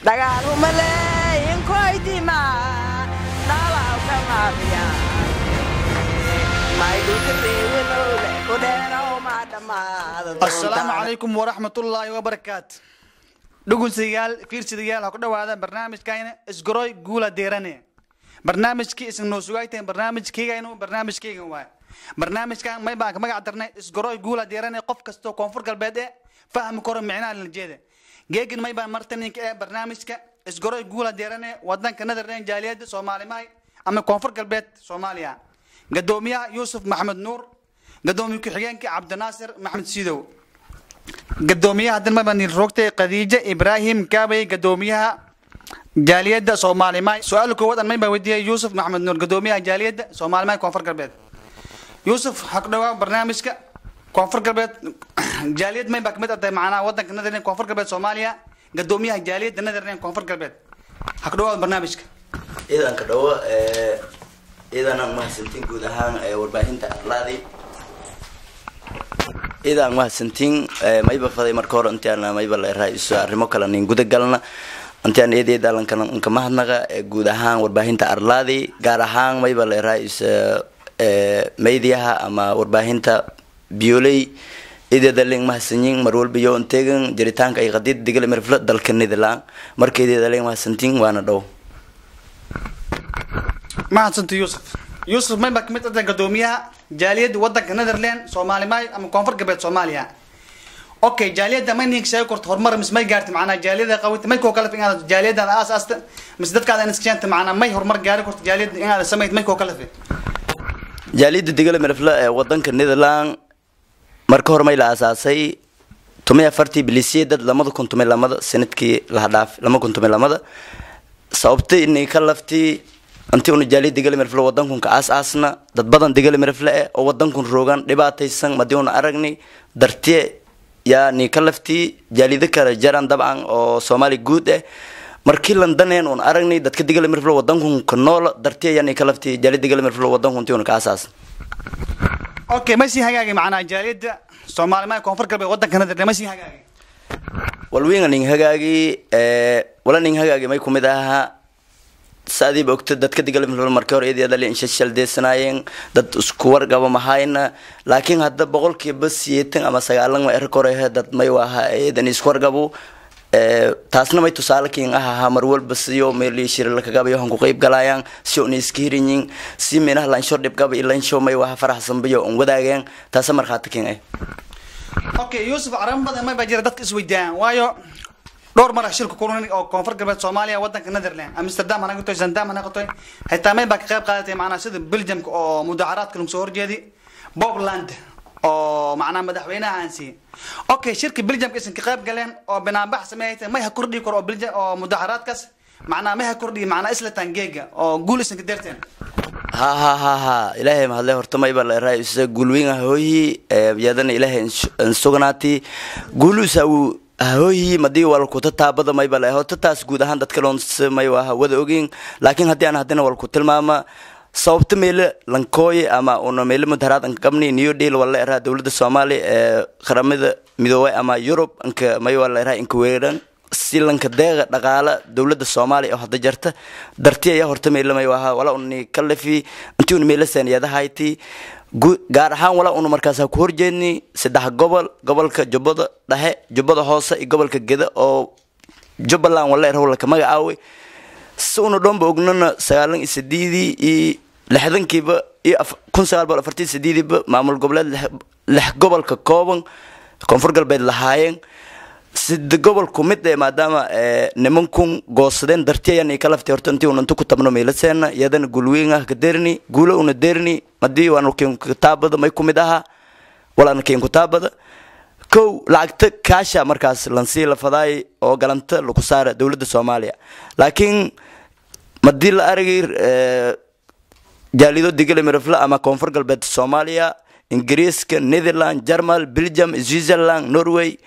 Dagaalumaleeyinkoydima dhalawka maafiya Asalaamu calaykum waraxmatullaahi wabarakaatu. Dhugunsigayaal, fiirsadayaal, ha ku dhawaada barnaamijkayna Isgoroy Guula Deerane. Barnaamijkii isin noo sugaayteen, barnaamijkeygaynu, barnaamijkeygan waay. Barnaamijkan may baan ka magac darnay Isgoroy Guula Deerane. Qof kastoo Koonfur Galbeed ee fahmi karo micnaha lala jeeda. Geegin may baan martaninka ee barnaamijka Isgoroy Guula Deerane wadanka Netherland, jaaliyadda Soomaalimahay ama Koonfur Galbeed Soomaaliya, gadoomiyaha Yuusuf Maxamed Nuur, gadoomiye ku-xigeenka Cabdinaasir Maxamed Sidow, gadoomiyaha dalmabani roogtay Khadiija Ibraahim Kaabay, gadoomiyaha jaaliyadda Soomaalimaay. Su-aal koowaad an may baan weydiiyey Yuusuf Maxamed Nuur, gadoomiyaha jaaliyadda Soomaalimaay Koonfur Galbeed. Yuusuf, ha ku dhawaa barnaamijka. Koonfur Galbeed jaaliyad may baa kamid atahay macnaha wadanka Netherland, Koonfur Galbeed Soomaaliya, gadoomiyaha jaaliyadda Netherland Koonfur Galbeed. Ha ku dhawaad barnaamijka. Ciidanka dhawo, ciidanaan mahadsantiin guud ahaan warbaahinta Arlaadi, ciidan mahadsantiin. Mayba faday marka hore intaan mayba la raaiso arrimo kale nin guda galna, intaan eed eed alankan inka mahadnaqa guud ahaan warbaahinta Arlaadi, gaar ahaan mayba la raaiso meediyaha ama warbaahinta Bioley. Ideeda ling mahadsanyiin mar walba iyo inteegan jiritaanka ay qadid Digale Mirfla dalka Nederland. Marka ideeda ling mahadsantiin waana dhow. Mahadsanta Yuusuf. Yuusuf, may baa kamid ah gadoomiyaha jaaliyadda wadanka Netherland Soomaalimaay ama Koonfur Galbeed Soomaaliya. Okay, jaaliyadda may ninka sheegi karto horumar mise may gaarta macnaha jaaliyadda qawita may koo kale inaad jaaliyaddaada aas aasta mise dadkaada in iska macnaha may horumar gaari karto jaaliyadda inaad samayd may koo kale fi? Jaaliyadda Digale Mirfla ee wadanka Nederland marka hore may la aasaasay 14-tii bilisiyeedad 2012-da, sanadkii laha dhaaf 2012-da. Sababtay inay ka laftii intii una jaaliyad Digale Mirfle wadankun ka aas aasna, dad badan Digale Mirfle eh oo wadankun roogan dhibaataysan madii una aragnay dartiye yaa ni ka laftii. Jaaliyado kale jaran dabcan oo Soomaali guud eh, markii Londonen un aragnay dadka Digale Mirfle wadankun ka nool dartiye yaa ni ka laftii jaaliyad Digale Mirfle wadankun intii una ka aas aasna. Okay, ma sii hagaagay macnaha jaaliyadda Soomaalimaay Koonfur Galbeed wadanka Netherland, ma sii hagaagay? Walwiinga nin hagaagi, wala nin hagaagi may kumid ahaa saadiiba ogta dadka Digale Mirfle markii hore iyada la inshaldeysanaayeen, dad isku warqaba mahayna, laakiin hadda 80% ama 90 ma erka hore dad may waha iyadan isku warqabo. Taasna may tusaale kiin ah mar walba siyo meel shir la kaga bayo ku qayb galayaan, si oo iska hirinyin si meelaha lansho dhib qaba ilansho may waha faraxsan biyo on wadaageen, taas markhaati kiin ah. Okay Yuusuf, arrin badan may baa jira dadka isweydiiyaan, waayo dhowr mar shirka kulan oo Koonfur Galbeed Soomaaliya wadanka Netherland, Amsterdam ha noqotoy, Zandam ha noqotoy, xitaa may baa ka qayb qaadatay macnaha sida Belgiumka oo mudaharaadka lagu soo horjeedi Bobland oo macnaha madaxweynaha aan siiyey. Okay, shirka Belgiumka isan ka qayb galeen oo banaanbax sameeyay, may ha kordhi karo oo Belgium oo mudaharaadkaas macnaha may ha kordhi macnaha isla tangeega oo guul isan ka deerteen? Ha ha ha ha, Ilaahay mahadle. Horta mayba la raayisa guulweyn hooyi yadana Ilaahay sugnaati guulusa hooyi madii wal ku taabada mayba la horta taas guud ahaan dadka loon may waa wada ogeyn, laakiin haddii aan haddana wal ku tilmaama sababta meele lankooy ama una meele mudaharaad an qabni New Deal wala eraa dowladda Soomaaliya ee Qaramada Midoobay ama Yurub anka may wala eraa inka weeran si lanka deeqa dhaqaala dowladda Soomaaliya oo hadda jarta darti ayaa horta meele may waha wala unni kalafi intii un meele saniyadahayti, gaar ahaan wala unu markaas ku horjeedni saddex gobol: gobolka Jubbada Dhexe, Jubbada Hoose iyo gobolka Geda oo Jubbaland wala erhow laka magacaaway. Si unu dhanba ognana 98-dii iyo 60-kiiba iyo 1948-diiba maamul goboleed lix gobolka kooban Koonfur Galbeed lahaayeen, sida gobolku mid ee maadaama nimankun goosadeen darti ayaan ka laftay horta intii una inta ku tabno meelaseena iyadana guulweyn ah ka deerni guulo una deerni madii waanu keen kitaabada may ku mid ahaa walaana keen kitaabada kow lacagta kaasha markaas lansii la fadaay oo galanta lagu saara dowladda Soomaaliya. Laakiin madii la aragay jaalido Digale Mirafle ama Koonfur Galbeed Soomaaliya, Ingiriiska, Netherland, Jarmal, Belgium, Switzerland, Norway,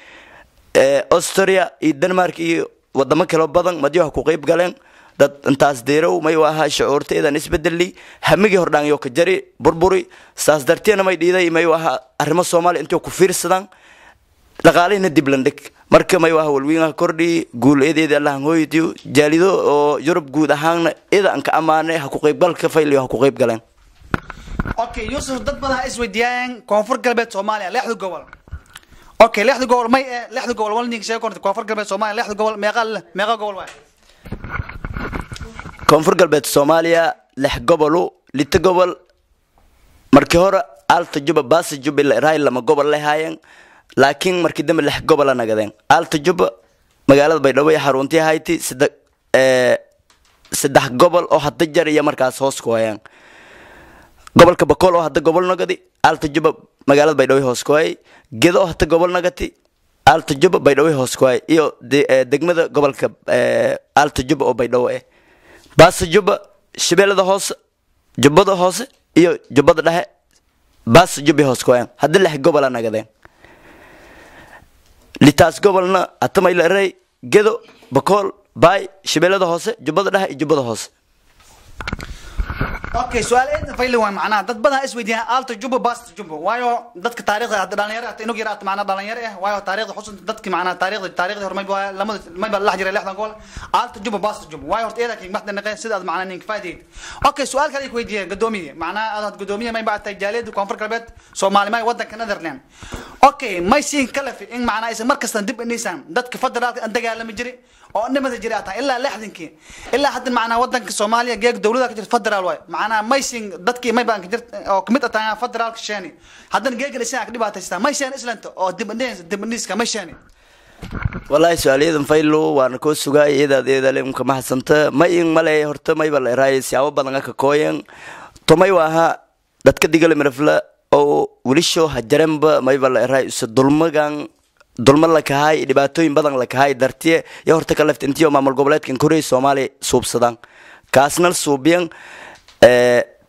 Austria iyo Denmark iyo wadamo kaloo badan madii wax ku qayb galeen dad intaas deerow may ahaa shucuurteedan isbedeli hamigii hordhaan ka jari burburi, saas darteena may dhiiday may ahaa arrimo Soomaaliya intii ku fiirsadaan. Dhaqaalihina dib landhig. Marka may waa walwiinha kordhi, guul eedeeda Allahan hooytiyo. Jaalido oo Yurub guud ahaanna ida aan ka amaanay ha ku qaybgalka fayliyo ha ku qayb galeen. Okay Yusuf, dad badan ha isweydiiyaan Koonfur Galbeed Soomaaliya lixda gobol. Okay, lixda gobol may lixda gobol wal ninka sheego korta Koonfur Galbeed Soomaaliya lixda gobol meeqa gobol waay? Koonfur Galbeed Soomaaliya lix gobolu, lita gobol. Markii hore Alta Juba, Baasa Juba ila raay lama gobol lahaayeen, laakiin markii dambe lix gobola nagadeen. Alta Juba magaalada Baydhabo iyo xaruntii hayti 3 gobol oo hadda jar iyo markaas hoos ku hayaan. Gobolka Bakool oo hadda gobol nagadi, Alta Juba magaalada Baydhabo hoos ku hay. Gedo oo hadda gobol nagati, Alta Juba Baydhabo hoos ku hay iyo degmada gobolka Alta Juba oo Baydhabo. Baasa Juba Shabeellada Hoose, Jubbada Hoose iyo Jubbada Dhexe Baasa Juba hoos ku hayaan. Hadda lix gobola nagadeen. Litaas gobolna atamayla eray Gedo, Bakool, Baay, Shabeellada Hoose, Jubbada Dhexe iyo Jubbada Hoose. Okay, su'aal eedan fayli waa macnaha dad badan isweydiiyaan Alta Juba, Baasta Juba, waayo dadka taariikhda hadda dhalinyaro hata inuu yaraata macnaha dhalinyaro waayo taariikhda xusun dadki macnaha taariikhda hore mayba lamada mayba la jiray lixdan gobol Alta Juba, Baasta Juba, waayo horta eedan king maxda naqeen sida aad macnaha ninka faa'iideyd. Okay, su'aal kale ku weydiiyay gadoomiye, macnaha aad gadoomiye mayba tahay jaaliyada Koonfur Galbeed Soomaali may wadanka Netherland. Okay, may siin kalafi in macnaha aysan mar kasta dib inaysan dadka federaalka aan dagaalami jiray oo nimada jiray ataa ilaa lixdankii ilaa hadda macnaha wadanka Soomaaliya geeg dawladda ka jirta federaal waay, macnaha may siin dadkii may baan ka jirta oo kamid ataa federaalka sheeni haddana geegan isan ka dhibaataystaa may seen islanta oo dib indheys dib indhiska may sheeni. Wallaahi su-aalayadan faylo waana koo sugaay, iyadaad iyadale unka mahadsanta. Ma in maleey horta mayba la eraay siyaabo badan ka kooyan tomay waaha dadka Digale Mirafla oo welisho hajarenba mayba la eraay isa dulmagan dulma la kahay, dhibaatooyin badan la kahay dartiye iyo horta ka left intiyo maamul goboleedkan Koreya Soomaaliya suubsadaan kaasna suubiyan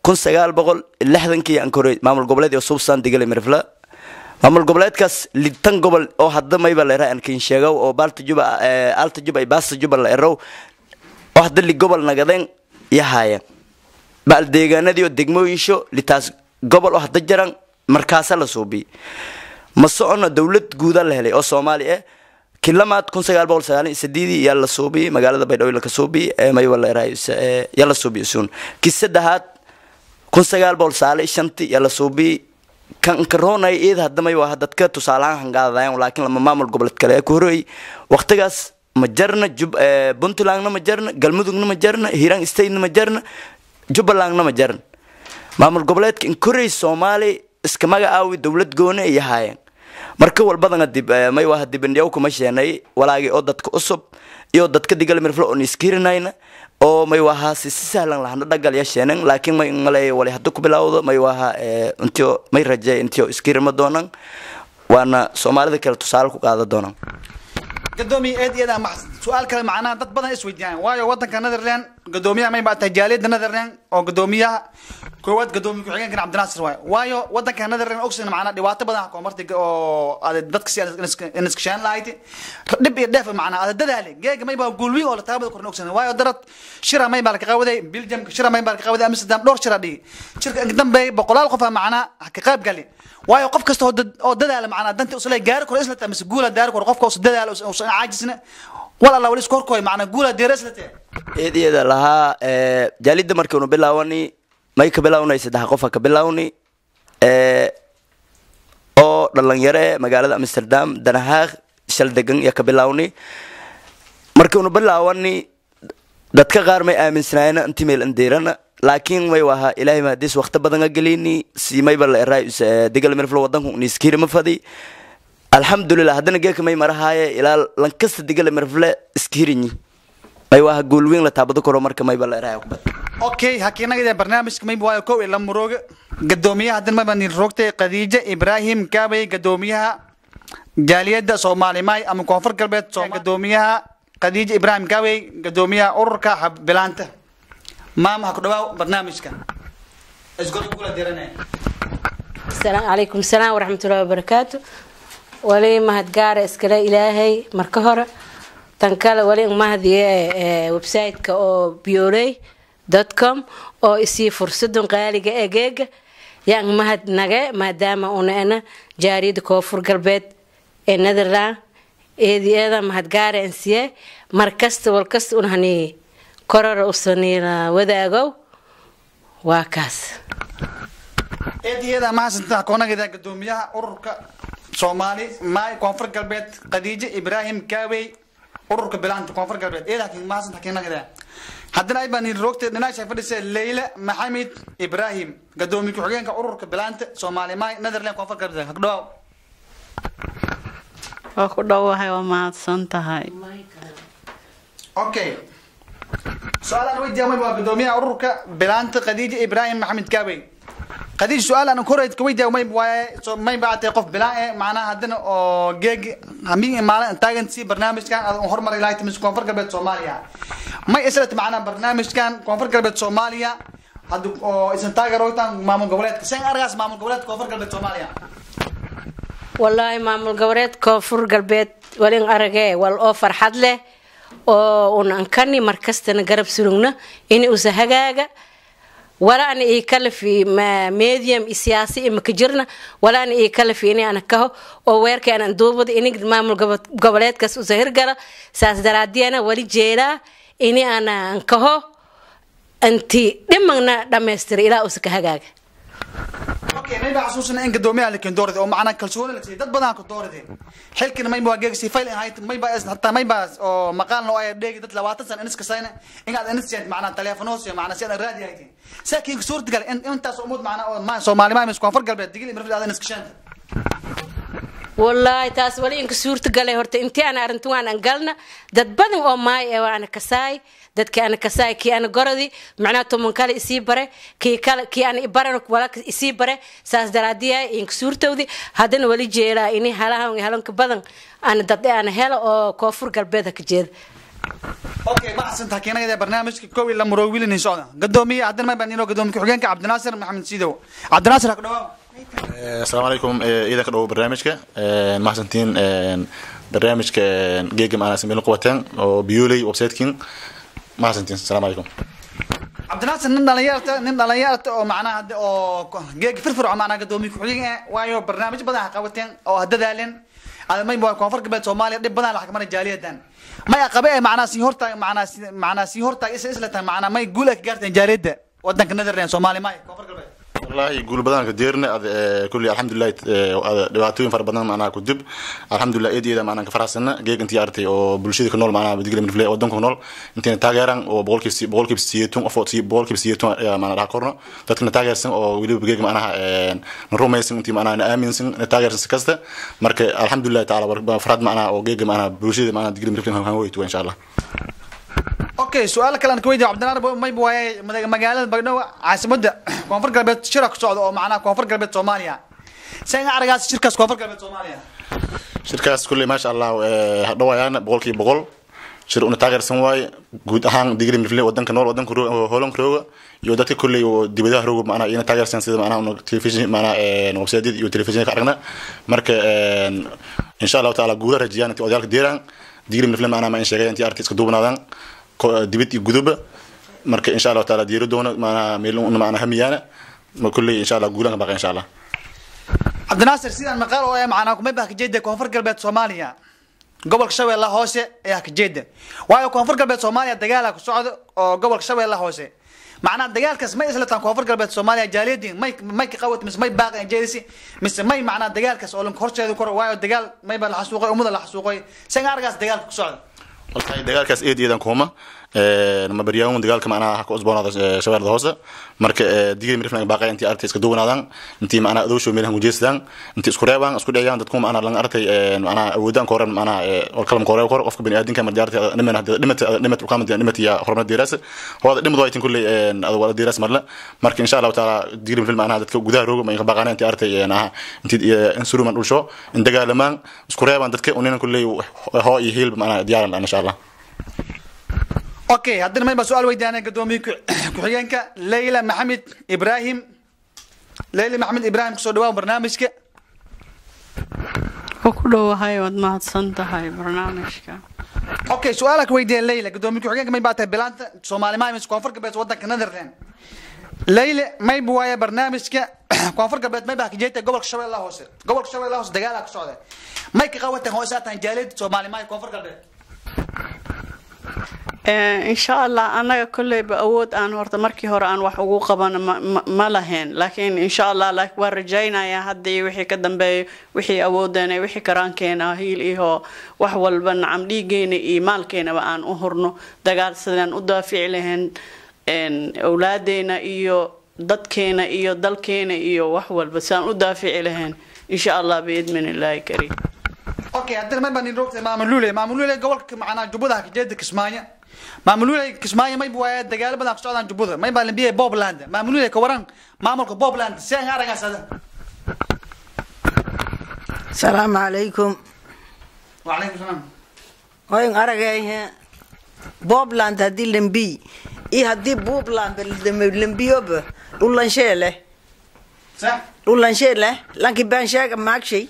1960kii aan Koreya maamul goboleed iyo suubsadaan Digale Mirafla. Maamul goboleedkaas litan gobol oo hadda mayba la eraay aan kin sheego oo Baalta Juba, Alta Juba iyo Baasta Juba la erow oo hadda li gobol nagadeen yahaayeen baal deegaanadii oo degmooyinsho litaas gobol oo hadda jaran markaasa la suubiyey. Ma socono dawlad guuda la helay oo Soomaali kilamaad 1998 yaa la suubiyey magaalada Baydhabo la ka suubiyey mayba la eraay yaa la suubiyey suun. Kii saddexaad 1995 yaa la suubiyey. Kan karoonay iyada hadda may waa dadka tusaalahaan hangaadayaan, laakiin lama maamul goboleed kale ku horreeyay waqtigaas ma jarna. Jub Puntlandna ma jarna, Galmudugna ma jarna, Hiiraan Statena ma jarna, Jubbalandna ma jarna. Maamul goboleedka in korreey Soomaali iska magacaawi dawlad gooni ay ahaayeen. Marka walbadana dib may waa dibindhiyow kuma sheenay walaagii oo dadka cusub iyo dadka Digal Mirflo oo iskirinayna oo may waha si sahlan lahana dhagal yeesheenan, laakiin may malay wali hadda ku bilowdo may waha intiyo may rajay intiyo iskirima doonaan waana Soomaalida kale tusaale ku qaadan doonaan. Gadoomiye eed iyada ma su'aal kale macnaha dad badan isweydiiyaan, waayo wadanka Netherland gadoomiyaha may baa tahay jaaliyada Netherland oo gadoomiyaha koowaad gadoomiye ku-xigeenka Cabdinaasir waayo, waayo wadanka Netherland ogsin macnaha dhibaato badan ku martay oo aad dadka si in iska shaan lahayd dhib iyo dheef macnaha aad dadaali geega may baa guul weyn oo la taabada korna ogsin, waayo darad shira may baa ka qawaday Belgium, shira may baa ka qawaday Amsterdam, dhowr shira dhigi shirka in dambe boqolaal qof macnaha ka qayb gali, waayo qof kasta oo dadaala macnaha danta usla gaari karo isla tamis guula daar karo qofka oo dadaala uusan caajisna wala alla wali isku horkooy macnaha guula deeres la tee. Eedyada lahaa jaalida markaanu bilaawani may ka bilawnay 3 qof ka bilaawni oo dhalinyaro magaalada Amsterdam Danahaag shal degan ya ka bilaawni. Markaanu bilaawani dadka qaar may aaminsanaayeen intii meel andeerana, laakiin way waha Ilaahay ma hadis waqti badan galini si may bal eraay Digal Mirflo wadanku niskiir ma fadi. Alxamdulillah haddana geeka may marahaaye ilaa lankasta Digal Mirfle iskiirini may waha guul weyn la taabado karo marka may bal eraay kubad. Okay, hakiinaga barnaamijka may waayo kow ila murooga gadoomiyaha haddan ma baan roogtay Khadiija Ibrahim Kaabay gadoomiyaha jaaliyadda Soomaali may ama Koonfur Galbeed gadoomiyaha Khadiija Ibrahim Kaabay gadoomiyaha ururka bilaanta maama ha ku dhawaaw barnaamijka isgor kula diranay. Assalaamu calaykum salaam waraxmatullaahi wabarakaatu. Wali mahadgaara iskale Ilaahay marka hore, tan kale wali mahadiye website-ka oo bioley.com oo isii fursadan qaaliga egeega yaan mahad nage maadaama una ana jaariyada Koonfur Galbeed ee Netherland. Eedi eeda mahadgaara ansiye markasta walkasta un hani korora usaniila wadaagow waa kaas. Eediyada mahadsantaha koonagida gudoomiyaha ururka Soomaali Maay Koonfur Galbeed Khadiija Ibraahim Kaawey, ururka bilaanta Koonfur Galbeed. Eedaa mahadsantaha koonagida. Haddana ay baan roogtay dhinaca fadhisa Leyla Maxamed Ibraahim, gudoomiye ku-xigeenka ururka bilaanta Soomaali Maay Netherland Koonfur Galbeed. Hagdhow. Waa ku dhowahay, waa mahadsan tahay. Okay, su-aal aan weydiiyay waa gudoomiyaha ururka bilaanta Khadiija Ibraahim Maxamed Kaawey. Khadiija, su-aal aan koreyd ka weydiiyay may waaye soo may baatay qof bilaan ee macnaha haddana oo geeg hamiin maalin taagan si barnaamijkan aad horumari lahayd mis Koonfur Galbeed Soomaaliya, may isla macnaha barnaamijkan Koonfur Galbeed Soomaaliya hadda oo isan taageerootaan maamul goboleedka sen argaas maamul goboleedka Koonfur Galbeed Soomaaliya? Wallaahi maamul goboleed Koonfur Galbeed walin aragee wal oo farxad leh oo un ankani markastana garab surugna in usa hagaaga wala ana ii kalafi ma medium i siyaasi ima ka jirna wala ana ii kalafi ini ana kaho oo weerka ana duubada ini maamul goboleedkaas usa hirgala. Saas daraadiyana wali jeelaa ini ana ankaho inti dhimagna dhammaystira ilaa usa ka hagaaga. Okay, may baa xasuusina in gudoomiyaha la keen doorday oo macnaha kalsooni la siiyay, dad badan ku doorday xilkina may waa geegsi fayl ahayd, may baa hataa may baa oo maqaalna oo ay dheegi dad 20 sano iska sayna in aad inis siiyad macnaha telefonos iyo macnaha si aad raadi ahayd saakiin suurtagal in intaas umud macnaha oo ma Soomaali ma mis Koonfur Galbeed digil imrafid aad inis kashaanta. Wallaahi taas wali inka suurta galay horta intii aan arrintan waan an galna dad badan oo maay ee waa ana kasaay dadkii ana kasaay kii ana gorodi macnaha toban kale isii bare kii kale kii ana ibaran wala isii bare. Saas daraadiya inka suurtowdi haddana wali jeelaa ini halahan halanka badan ana dad ana helo oo Koonfur Galbeed ka jeeda. Okay, maxsan keenayda barnaamijka kow ila murowilin socda gudoomiye haddana may baan inoo gudoomiye ku-xigeenka Cabdinaasir Maxamed Siidow. Cabdinaasir, ha ku dhawaa. Asalaamu calaykum. Ciidanka dhow barnaamijka mahadsantiin barnaamijka geega macnaa sameyn qabateen oo biyoley website-kin mahadsantiin. Asalaamu calaykum. Cabdinaasir, nin dhalinyarta oo macnaha hadda oo geeg firfircoon macnaha gudoomiye ku-xigeen ah waayo barnaamij badan ha qabateen oo ha dadaaleen ada may waa Koonfur Galbeed Soomaaliya dhib badan la xakamanay jaaliyadan may aqabe ee macnaha sii hortaag macnaha sii hortaag isla tahay macnaha may guul ay ka gaarteen jaaliyadda wadanka Netherlands Soomaaliya may Koonfur Galbeed? Wallaahi guul badan ka deerna ad kulli, alxamdulilah. Dhibaatooyin fara badan macnaha ku dib, alxamdulilah, eed macnaha ka faraxsana geeg intii artay oo bulshada ku nool macnaha digli mirfle wadanka ku nool intayna taageeraan oo 80% qof oo 80% macnaha dhaha korno dadkana taageersan oo weliba geeg macnaha na rumaysan intii macnaha na aaminsan na taageersan si kasta. Marka alxamdulilah taala farxad macnaha oo geeg macnaha bulshada macnaha digli mirfle waxaan weytu insha Allah. Okay, su-aal kale aan ka weydiiyo Cabdinaar may waaye magaalada Baydhabo caasimadda Koonfur Galbeed shira ku socda oo macnaha Koonfur Galbeed Soomaaliya seen aragaas shirkaas Koonfur Galbeed Soomaaliya? Shirkaas kulley maasha Allah hadhawayaan 100% shir una taageersan waaye guud ahaan digri mirfle wadanka nool wadanka hoolanka rooga iyo dadka kulley oo dibadaha rooga macnaha iyana taageersan sida macnaha una telefishin macnaha website iyo telefishinka ka aragna. Marka insha Allahu taala guula rajiyaan intii odayaalka deeraan digri mirfle macnaha ma in sheegay intii arki iska duubnaadaan dibad iyo guduba. Marka insha Allahu taala diiro doona macnaha meel una macnaha hamiyaana ma kulley insha Allah guulan ka baqa insha Allah. Cabdinaasir, sidaan maqaal oo ah macnaha kumay baa ka jeeda Koonfur Galbeed Soomaaliya gobolka Shabeellaha Hoose ayaa ka jeeda waayo Koonfur Galbeed Soomaaliya dagaal ku socdo oo gobolka Shabeellaha Hoose macnaha dagaalkaas may islataan Koonfur Galbeed Soomaaliya jaaliyadii may ka qawat mise may baaqan jeedisi mise may macnaha dagaalkaas oo lanka horseedu koro waayo dagaal may baa la xasuuqay ummada la xasuuqay seen argaas dagaalka ku socda? Wallahi dagaalkaas eed eedan kuma ma baryaan dagaalka macnaha ka cusboonaada Shabeellada Hoose. Marka digri mirfna baaqay intii artay iska duwanaadaan intii macnaha adoosho meelahan ujeestaan intii isku reebaan isku dhayaan dadku macnaha lan artay macnaha awoodaan koran macnaha wal kalam koreeb kor qofka bini'aadinka mar jaartay dhiman hadda dhimata dhimata uqaamad dhimata ya hormar diiraas hawada dhimadu ay tin kulli ada wala diiraas marla. Marka insha Allah taala digri mirfna macnaha dadka gudaha rooga ma baaqaan intii artay intii insuruman dhulsho in dagaalamaan isku reebaan dadka unina kulli hoo iyo hiil macnaha diyaaran insha Allah. Okay, haddana may baa su-aal weydiinaya gudoomiye ku-xigeenka Leyla Maxamed Ibraahim. Leyla Maxamed Ibraahim, kusoo dhawaa barnaamijka. Waa ku dhowahay, waad mahadsan tahay barnaamijka. Okay, su-aala ka weydiiya Leyla gudoomiye ku-xigeenka may baa tahay bilaanta Soomaali Maamis Koonfur Galbeed wadanka Netherland. Leyla, may waaye barnaamijka Koonfur Galbeed may baa ka jeetay gobolka Shabeellaha Hoose. Gobolka Shabeellaha Hoose dagaal ka socda, may ka qawateen hoosaataan jaaliyada Soomaali may Koonfur Galbeed? Insha Allah annaga kolleyba awood aan horta markii hore aan wax ugu qabano ma lahayn, laakiin insha Allah laakiin waan rajaynayaa hadda iyo wixii ka dambeeyo, wixii awoodeena, wixii karaankeena, hiil iyo wax walba, nacam, dhiigeena iyo maalkeenaba aan u hurno dagaal sidaan u daafici lahayn awlaadeena iyo dadkeena iyo dalkeena iyo wax walba sidaan u daafici lahayn, insha Allah, biidmin Illaahi kariim. Okay, haddana may baan roogtay Maamuluule. Maamuluule, gobolka macnaa Jubbada ka jeeda Kismaayo. Maamuluule, Kismaayo may waaye dagaalo badan ku socdaan Jubbada, may baa lambiyay Bobland. Maamuluule, ka waran maamulka Bobland si aan aragaasada? Asalaamu calaykum. Wacalaykum salaam. Wayn aragay Bobland haddii lambiy iyo haddii Buubland lambiyoba dhulanshee leh. Sax. Dhulanshee leh lanki baan sheega maagshay.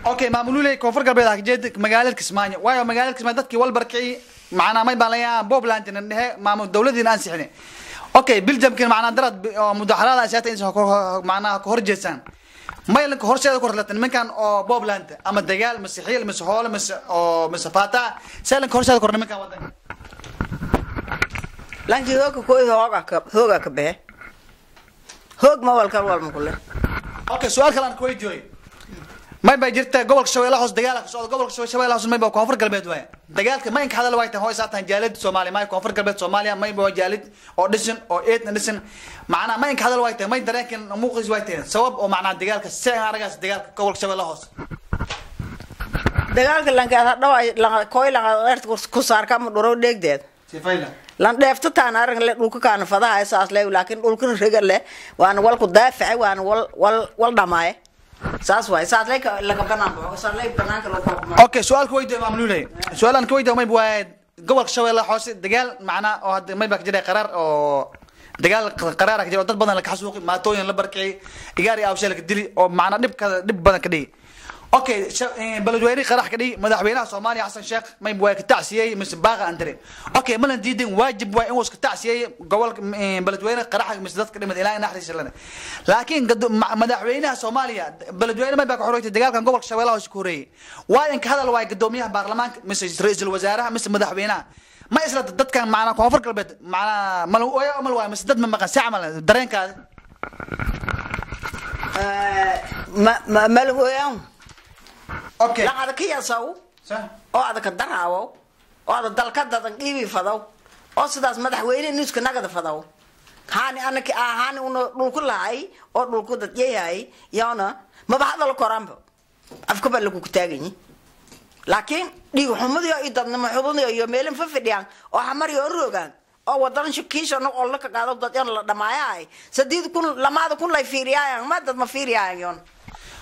Okay, Maamuluule, Koonfur Galbeed ka jeeda magaalada Kismaayo, waayo magaalada Kismaayo dadkii wal barkicii macnaa may baan leeyahay Bobland in dhehe maamul dawladiina aan sixin. Okay, Biljamkin macnaa darad oo mudaharaad ay saatay in macnaa ka horjeesaan, may lanka horseeda ku horlatan nimankan oo Bobland ama dagaal mise xiil mise hoole mise oo mise faata saalanka horseeda kor nimankan wadanka? Lankii hooga koy hooga ka behe hoog ma walkan walma kule. Okay, su'aal kale aan ku weydiiyay, may bay jirtaa gobolka Shabeellaha Hoose dagaal ka socda. Gobolka Shabeellaha Hoose may baa Koonfur Galbeed waaye dagaalka, may inka hadal way tan hoos aatan jaalid Soomaaliya may Koonfur Galbeed Soomaaliya may baa jaalid oo dhisan oo eedna dhisan macnaa may inka hadal way tan, may dareenkan muuqis way tan sabab oo macnaa dagaalka si aan aragaas dagaalka gobolka Shabeellaha Hoose? Dagaalka lanka dhawa koy lanka ku saarka ma dhuro dheegdeed. Sifayla. Lan dheefta taan arag le dhulka kaana fadaha saas le, laakiin dhulka rega leh waana wal ku daaface waana wal wal wal dhamaaye, saas waay, saas lay laga banaan baxo, saas lay banaanka loo koobo. Okay, su'aal ku weydiiyo Maamuluule, su'aal aan ku weydiiyo may waa gobolka Shabeellaha Hoose dagaal macnaa oo hadda may baa ka jiray qaraar oo dagaal qaraar ka jira oo dad badan la xasuuqi, maatooyin la barkicay, igaari awshe la dili oo macnaa dhibka dhib badan ka dhigi. Okay, beledweyne qarax ka dhigi, madaxweynaha Soomaaliya Xasan Sheekh may waa ka tacsiyey mise baaqa andare. Okay, malan diidin, waajib waa in uu iska tacsiyey gobolka beledweyne qarax mise dadka dhimad ilaa naxariis lana, laakiin madaxweynaha Soomaaliya beledweyne may baa ka xoreeyay dagaalkan gobolka Shabeellaha Hoose ku horeeyay, waa in ka hadal waay gudoomiyaha baarlamaanka mise ra'iisul wasaaraha mise madaxweynaha. Ma isla dadkan macnaa Koonfur Galbeed macnaa mal amal waay mise dad ma maqan si camal dareenkaada? Ma ma malgoyaan. Okay. Lan ada ka yasaw sax oo ada ka daraawo oo ada dalka dadan qiibi fadaw oo sidaas madaxweyne nuuska nagada fadaw haani anaki ahaani una dhulku lahay oo dhulku dad yahay yaana maba hadal koranba afka ba lagu taaganyi, laakiin dhiig xumadiyo iyo dadnimo xumadiyo iyo meelin fa fadhiyaan oo xamar iyo rogaan oo wadan kiisha no oo la ka qaado dad yan la dhamaayay 8000 2000 lay fiiriyaan, ma dad ma fiiriyaan yoon.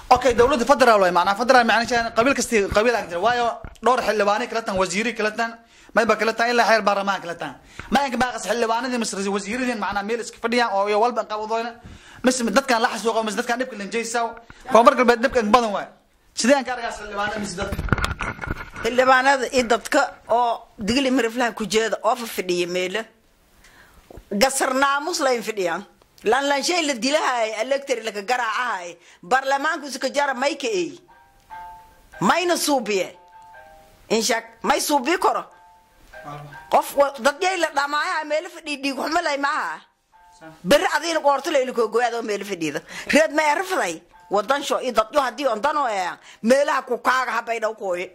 Okay, dawladda federaal way macnaa federaal macnaa shan qabiil kasti qabiil aan jira, waayo dhowr xildhibaanay kala tan, wasiiri kala tan, mayba kala tan ilaa xeer baarlamaan kala tan, ma inka baaqas xildhibaanadii mise wasiiradii macnaa meel iska fadhiyaan oo iyo walba qabadooyna mise dadkan la xasuuqo mise dadkan dhibka lanjeysaa Koonfur Galbeed dhibka badan waay, sidee aan ka argaas xildhibaanada mise dadka? Xildhibaanada iyo dadka oo Digli Miriflaha ku jeeda oo fa fadhiya meelo gasar naamus layn fadhiyaan laanlaanshay la dilahay electri laka garaacahay baarlamaanku iska jara may ka ey mayna suubiye inshaak may suubi karo qof dad yay la dhamaayaha meelo fadhiya dhiig xumo lay maaha beri adiina qoorto layla koogoyaadoo meelo fadhiida reed ma erfaday wadansho iyo dadyo haddii ondanoo eeyan meelaha ku kaaga habay dhow kooye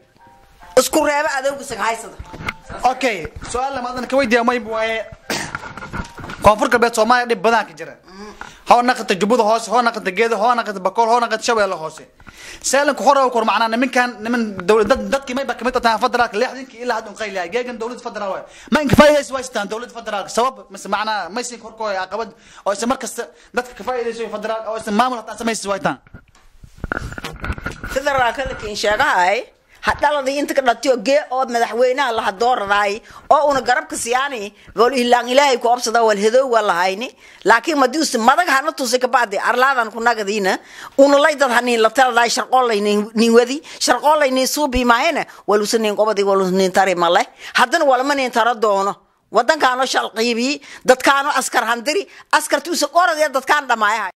isku reeba adowga haysada. Okay, su-aal lamaadan ka weydiiya may waaye Koonfur Galbeed Soomaaliya dhib badan ka jira, hoo naqata Jubbada Hoose, hoo naqata Geedo, hoo naqata Bakool, hoo naqata Shabeelle Hoose, saalanka hore kor macnaa nimankan niman dawlad dad dadkii may ba kamid tahay federaalka 60kii ilaa hadda qayliya geegan dawladda federaal waay, ma inka faa'iidayso way sitaan dawladda federaalka sabab mise macnaa may siin korkooda caqabad oo isla markasta dadka ka faa'iidayso federaal oo isla maamul hataa samaysa way taan? Federaalka lakiin sheegahay hadhaladii inta ka dhatiyo gee oo madaxweynaha laha dooradaay oo una garabka siyaani wal ilaan Ilaahay ku obsada wal hedow wal lahayni, laakiin madius madag hana tusi ka baadi arlaadan ku nagadiina una lay dad hanin la taladay sharqoolay nin wadi sharqoolay nin suubi maahena wal usanin qobadi wal nin tari male haddana walma nin tara doono. Wadankaanoo shalqiibiyi, dadkaanoo askar handiri, askartuusa qoradee dadkaan dhamaayahay.